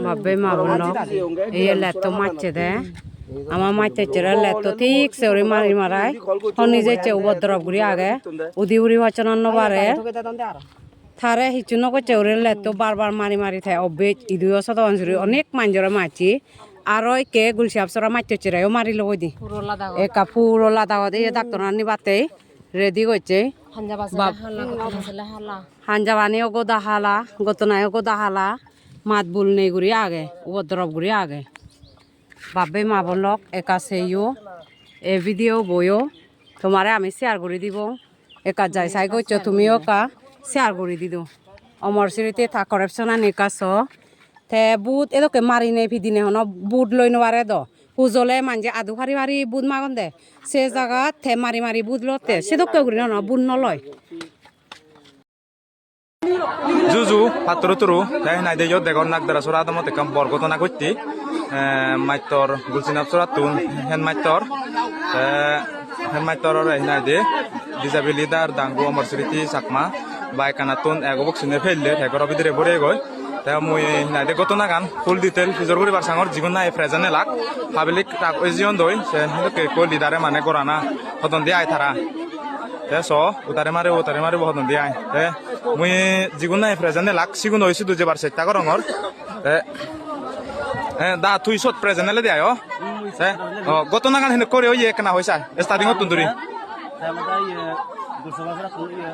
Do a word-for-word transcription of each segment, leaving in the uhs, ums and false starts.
Babbe ma bon lok, iye letto macche de. Ama macche chere letto thik se uri mari marai. Honi je che ubodrob guri age. Udi uri hochonan no bare. Tare hissu no gocche uri letto bar bar mari mari te obbej idu o sodon suri onek manjore macche. Aro ikke Gulsap sora macche chere o mari logoi di. Puro ladagot. Ekka puro ladagot iye doctor ani batte ready gocche. Hanja basele Bab- hala, gottona basele hala. Hanja bani o goda hala, gottona o goda hala. Mat bul nei guri age, ubodrob guri age. Babbe ma bon lok ekka seyo, e video boyo tomare ami share guri dibo. Ekka jai sai goccho tumiyo ekka share guri dido. Omor Sriti ta corruption ani ekka so. Te vote edokke marine pidine hono vote loi no pare do. Hujole manje adu pari pari vote magonde. Se jagat te mari mari vote lotte. Sedokke guri no, no vote no loi. Juju, patturu turu, te hinai de iyot degong Nagdara sora adamot ekkan bor ghotona ghotte. Eh, mattor Gulsinap sorattun head mattor, te head mattor ore hinai de B J P leader Dangu Omor Sriti Chakma bike anattun ego boksune pelle te goro bidire boreyegoi. Te mui hinai de ghotonagan full detail pujor guribar sangor jigun nahi present elak, public tak oi jiyon doi, se hindokke ekko leader-e mane gorana hodon de ai tara. Te so, utare mare, utare mare bo hodon de ai. Te mui jigun nahi present elak, sigun oi sidu jebar chesta gorongor. Te, eh, da tui sot present ele de ai o. Te, o, ghotonagan hene kore oye ekkena hoi sai. Starting ottun duri. Te amada iye, Gulsap sora tun iye,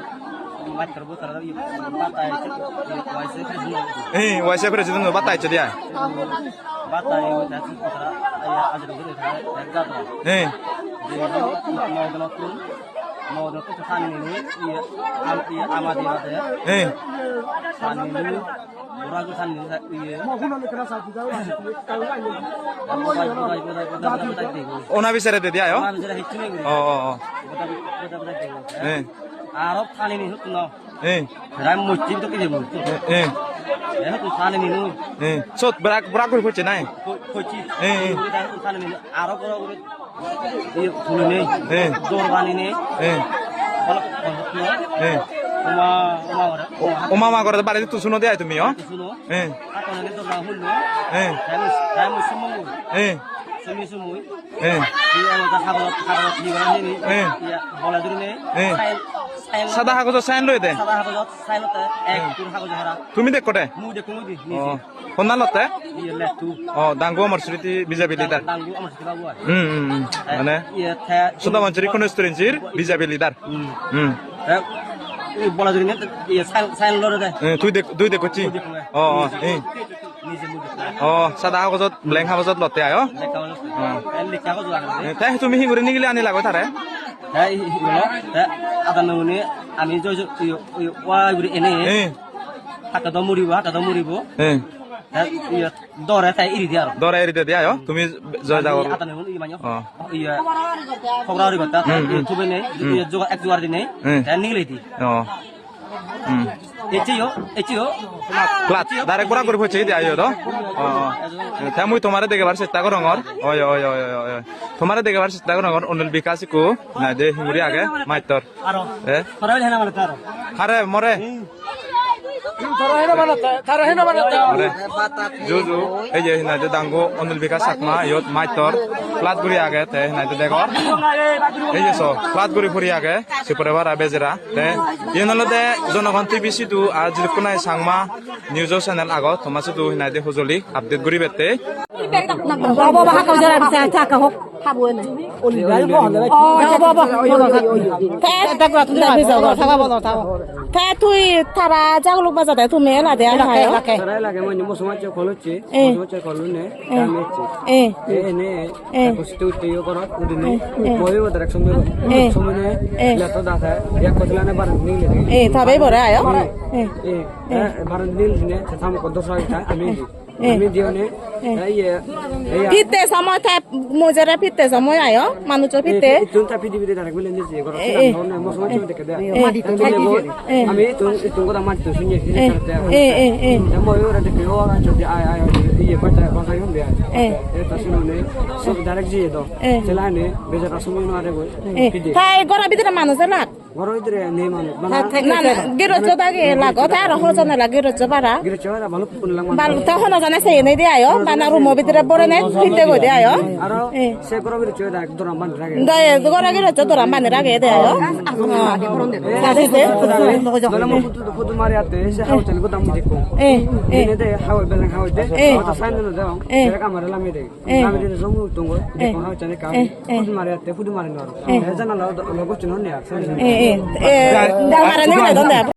mattor bo tara iye, bata iye, iye, vice president. Eh, vice president bata iye de ai. Bata iye, tara, iye, ajero guri tara, tara jato. Eh. Je, je, mo dono tun, mo dono tun sani ni, iye, am, iye, amadi bade. Eh. Sani ni, Bura guri sani ni, iye. Ona bisare de dia, yo? Ona bisare hissu nei guri. Oh, oh, oh. Goda, goda, goda degong. Eh. Aro pani ni hukno. Eh. Ram mojjid to kije mojjid. Eh, eh. Eh, hukno pani ni nu. Eh. Sot brak, brak guri pocche nai? Po-, pocche. Eh, eh. Hukno pani ni aro boro guri. Iye, tuli nei. Eh. Jor pani nei. Eh. Balok, balok nei. Eh. Oma, oma gore. O-, oma ma gore bari tu suno de ai tumi, oh? Suno. Eh. Ato nage to na hullo. Eh. Tamu, tamu sumo. Eh. Sumi sumi. Eh. Iye, ama ta hagor, hagor iye gore nei. Eh. Iye, bola duri nei. Eh. Sain, sain. Sada hagor sain loi de. Sada hagor sain loi de. Ek tur hagor hara. Tumi dekko de? Mui dekko mui di. Oh. Honna lotte? Iye, lettu. Oh, Dangu Omor Sriti B J P leader. Dangu Omor Sriti babu ai. Hmm, hmm, hmm. Eh, mane? Iye, te Sudhamanchari constituency-r B J P leader. Hmm. Hmm. Eh, iye, bola juri ne, iye, sign, sign lore de. Eh, tui dek-, tui dekko chi? Tui dekko, eh. Oh, oh, eh. Nije mui dekko. Oh, sada hagojot, blank hagojot lotte ai, oh? Blank hagojot. Oh. Eh, likha hagojot age. Eh, te tumi hi guri nigili ani lago tare? Te hi, hi holo, te adan nuni ami jo, jo, iye, iye, wa guri ene. Eh. Hakke do muribo, hakke do muribo. Eh. Te iye, Dore te iri di aro. Dore iri de dia yo. Tumi joy jagor. Ata ne iye manyo. Oh. Iye. Kogra ori gotta. Hmm, hmm. Tube nei. Hmm. Iye joga ek juar di nei. Hmm. Te nigile di. Oh. Hmm. Eche yo, eche yo. Plat, direct pura guri pocche di ayo do. Oh, oh. Te mui tomare degebar chesta gorongor. Oi, oi, oi, oi, oi. Tomare degebar chesta gorongor. Onil Bikash ikko. Na de hinguri age. Maittor. Aro. Eh? Tara hena mane taro. Hare more. Tara hena mane ta-, tara hena mane ta-. More. Juju, ei je hinai de Dangu Onil Bikash Chakma, iyot maittor, flat guri age, te hinai de degor. Ei je so, flat guri puri age, Sipore Bara bejera. Te, iyen olode Jonogon T V sidu, ar jidukkun nahi Changma news channel agon, toma sidu hinai de hujoli update guribette. Obo, obo, hako jara, sa, sa, ka hok. Habo ene. Oli bai bo hole bai. Oh, obo, obo. Te, te, te, te, te, tui tara jaguluk bajade tumi elade ai hai. Lake, lake. Tara elage mane mosomacche kolocche, eh, mosomacche kolune, eh, dam ecche. Eh. E ene, eh, kosto utte yo gorot, udine, eh, eh, boi bo direct somoi, eh, somoi ne, eh, leto dase, yak kotlane bar nile. Eh, tabe bore ayo. Eh. Eh, eh, bar nile ne, tamo ko dosra ita, ami. Eh. Ami dione, eh, iye, iye. Pitte somoi te mujere pitte somoi ayo, manujo pitte. Eh, ittun ta pidi pidi direct bile niji goro. Eh, eh. Sinan hone mo somoi chumi dekke de. Eh. Madi to thai di. Eh. Ami ittun, ittun goda madi to sunye. Eh, eh, eh, eh. Mo yore dekke o aga jodi ai, ai, ai, iye bata, bata yom be ai. Eh. Eh, ta sunone, so direct jiye do. Eh. Selane, bejara somoi no are goi. Eh. Pidi. Tai goro bidire manuj elak. Goro bidire nei manuj. Bana na, na, girosso dagi lago, te aro hojone la girosso bara. Girosso bara, balukkun lang manuj. Bal-, te hono jone seye nei de ayo, bana rumo bidire borene, hitte goi de ayo. Aro eh. Se goro girosso da doran bani rage. Da, e, goro girosso doran bani rage de ayo. Oh. Dole mo photo, photo mari atte, se hauchani goda mujikko. Eh, eh. Ene de, hau beleng hau de, eh. Hau ta sign no de, eh. Ere kamare lami de. Eh. Lami de, so mu tungo, eh. Dekko hauchani ka. Eh. Eh. Photo mari atte, photo mari no. Eh. Eh, janala do, lo gochun honne ar. Eh, eh. Eh, da mara ni don da.